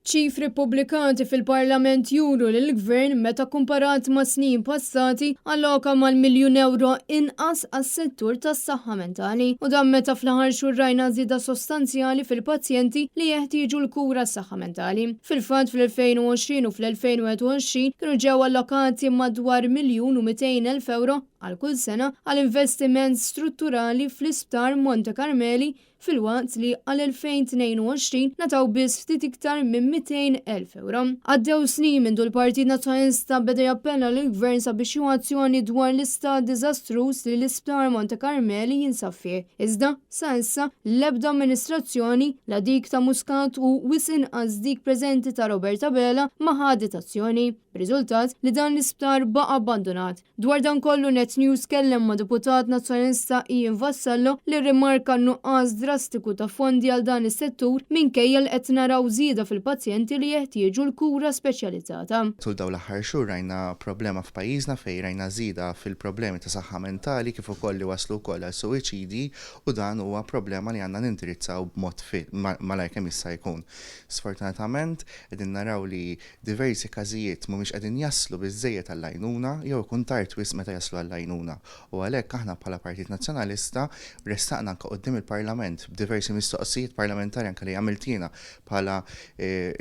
Ċifri ppubblikati fil-Parlament juru li l-Gvern, meta kkumparat ma' snin passati, alloka mal-miljun ewro inqas għas-settur tas-saħħa mentali. U dan meta fl-aħħar xhur rajna żieda sostanzjali fil-pazjenti li jeħtieġu l-kura s-saħħa mentali. Fil-fatt fl-2020 u fl-2021 kienu ġew allokati madwar 1,200,000 ewro għal kull sena għal investiment strutturali fl-Isptar Monte Carmeli filwaqt li għal-2022 ngħataw biss ftit iktar minn 200,000 ewro. Għaddew snin mindu l-Partit Nazzjonalista beda jappella lill-Gvern sabiex jieħu azzjoni dwar l-istat diżastruż li l-Isptar Monte Carmeli jinsab fih. Iżda, sa issa, l-ebda amministrazzjoni, la dik ta' Muscat u wisq inqas dik preżenti ta' Robert Abela ma ħadet azzjoni, b'riżultat li dan l-isptar baqa' abbandunat. Dwar dan kollu Net News tkellem ma' Deputat Nazzjonalista Ian Vassallo li rrimarka n-nuqqas drastiku ta' fondi għal dan is-settur minkejja li qed naraw żieda fil-pazjenti li jeħtieġu l-kura speċjalizzata. Tul dawn l-aħħar xhur rajna problema f'pajjiżna fejn rajna żieda fil-problemi ta' saħħa mentali kif ukoll li wasslu wkoll għal suwiċidji u dan huwa problema li għandna nindirizzaw b'mod malajr kemm jista' jkun. Sfortunatament qegħdin naraw li Diversi każijiet mhumiex qegħdin jaslu biżżejjed għall-għajnuna jew ikun tard wisq meta jaslu għall-għajnuna u għalhekk aħna bħala Partit Nazzjonalista ressaqna anke quddiem il-Parlament b'diversi mistoqsijiet parlamentari anke li għamilt jiena bħala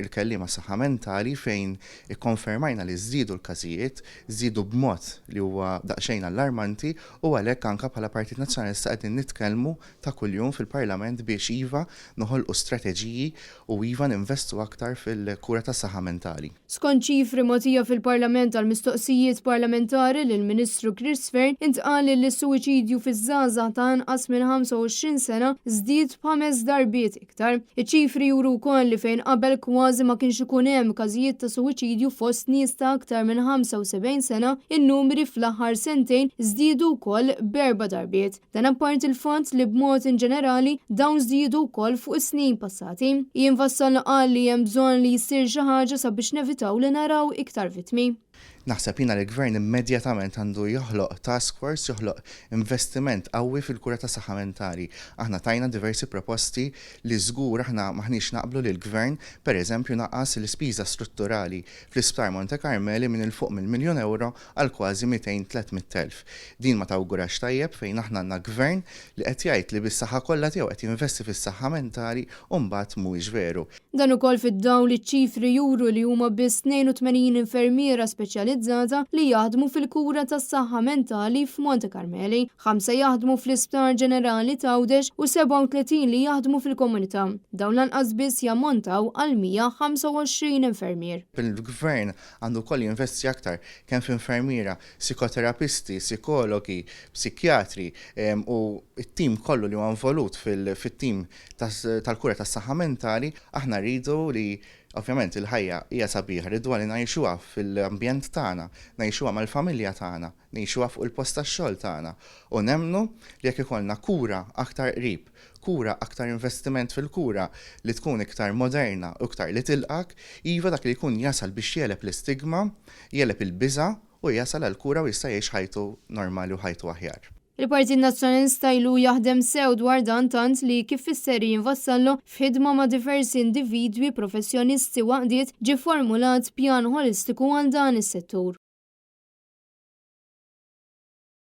l-kelliem għas-saħħa mentali fejn ikkonfermajna li żdiedu l-każijiet, żdiedu b'mod li huwa daqsxejn allarmanti u għalhekk anke bħala Partit Nazzjonalista qegħdin nitkellmu ta' kuljum fil-Parlament biex iva noħolqu strateġiji u iva ninvestu aktar fil-kura tas-saħħa mentali. Skont ċifri mogħtija fil-Parlament għal mistoqsijiet parlamentari lill-Ministru Chris Fearne intqal li s-suwiċidju fiż-żgħażagħ ta' anqas minn 25 sena żdied b'ħames darbiet iktar. Iċ-ċifri juru wkoll li fejn qabel kważi ma kienx ikun hemm każijiet ta' suwiċidju fost nies ta' aktar minn 75 sena, in-numri fl-aħħar sentejn żdiedu wkoll b'erba' darbiet. Dan apparti l-fatt li b'mod inġenerali dawn żdiedu wkoll fuq is-snin passati. Ian Vassallo qal li hemm bżonn li jsir xi ħaġa sabiex nevitaw li naraw iktar vittmi. Naħseb jiena li l-Gvern immedjatament għandu joħloq task force, joħloq investiment qawwi fil-kura tas-saħħa mentali. Aħna tajna diversi proposti li żgur aħna m'aħniex naqblu li l-Gvern, per eżempju, naqqas l-ispiża strutturali fl-Isptar Monte Carmeli minn 'il fuq mill-miljun ewro għal kważi 200, 300 elf. Din ma tawgurax tajjeb fejn aħna għandna Gvern li qed jgħid li bis-saħħa kollha tiegħu qed jinvesti fis-saħħa mentali u mbagħad mhuwiex veru. Dan ukoll fid-dawl li ċ-ċifri juru li huma biss 82 infermiera speċjalizzata li jaħdmu fil-kura tas-saħħa mentali f'Monte Carmeli, ħamsa jaħdmu fl-Isptar Ġenerali t'Għawdex u 37 li jaħdmu fil-komunità. Dawn lanqas biss jammontaw għal 125 infermier. Il-Gvern Għandu wkoll jinvesti aktar kemm f'infermiera, psikoterapisti, psikologi, psikjatri u t-tim kollu li huwa involut fit-tim tal-kura tas-saħħa mentali. Aħna rridu li ovvjament il-ħajja hija sabiħa, rriduha li ngħixuha fil-ambjent tagħna, ngħixuha mal-familja tagħna. Ngħixuha fuq il-post tax-xogħol tagħna u nemmnu li jekk ikollna kura aktar qrib, kura aktar investiment fil-kura li tkun iktar moderna u iktar li tilqgħek, iva dak li jkun jasal biex jegħleb l-istigma, jegħleb il-biża' u jasal għall-kura u jista' jgħix ħajtu normali u ħajtu aħjar. Il-Partit Nazzjonalista ilu jaħdem sew dwar dan tant li kif fisser Ian Vassallo, f'ħidma ma' diversi individwi, professjonisti u għaqdiet, ġie formulat pjan ħolistiku għal dan is-settur.